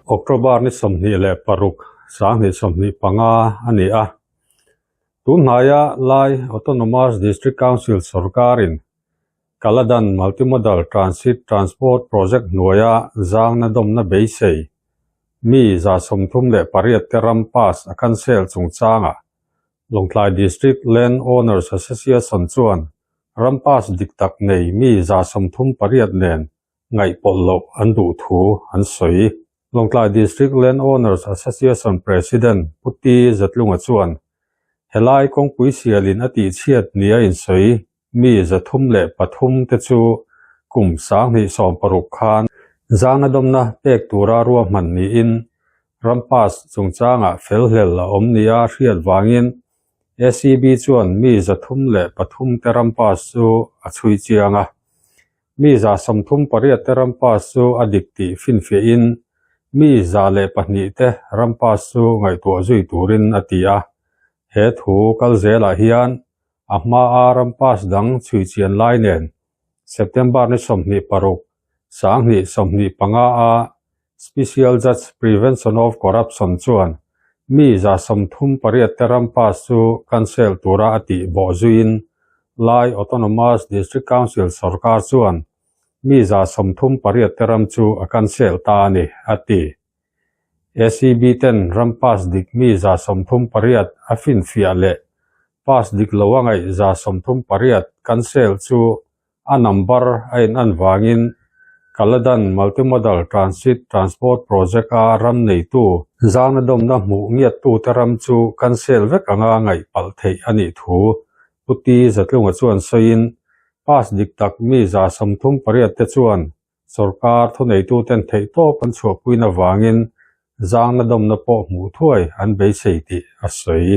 October ni 26, 2025 a ni a. Tunhnaia Lai Autonomous District Council sorkarin Kaladan Multimodal Transit Transport Project hnuaia zangna dawmna beisei mi 38 te ram pass a cancel chungchangah Lawngtlai District Land Owners Association chuan ram pass dik tak nei mi 38 nen ngaihpawlh loh an duh thu an sawi. Lawngtlai District Land Owners Association President Pu T Zatlunga chuan, Helai kawngpui sialin a tihchhiat nia insawi mi 103 te chu kum 2016 khan zanga dawmna pek tura ruahman niin ram pass chungchangah felhlel a awm nia hriat vangin ACB chuan mi 103 te ram pass chu a chhui chiang a. Mi 38 te ram pass chu a dik tih finfiahin mi 102 te ram pass chu ngaihtuah zui turin a ti a. He thu kal zelah hian a hmaa ram pass dang chhui chian lai nen September ni 26, 2025 a Special Judge Prevention of Corruption chuan mi 38 te ram pass chu cancel tura a tih bawh zuiin Lai Autonomous District Council sorkar chuan mi 38 te ram chu a cancel ta a ni, a ti. ACB ten ram pass dik mi 38 a finfiah leh pass dik lo a ngaih 38 cancel chu a number a in an vangin Kaladan Multimodal Transit Transport Project a ram neitu zangna dawmna hmuh ngiattute ram chu cancel vek anga ngaih palh theih a nih thu Pu T Zatlunga chuan sawiin pass dik tak mi 38 te chuan sorkar thuneituten theihtawp an chhuahpuina vangin zangna dawmna pawh hmuh thuai an beisei tih a sawi.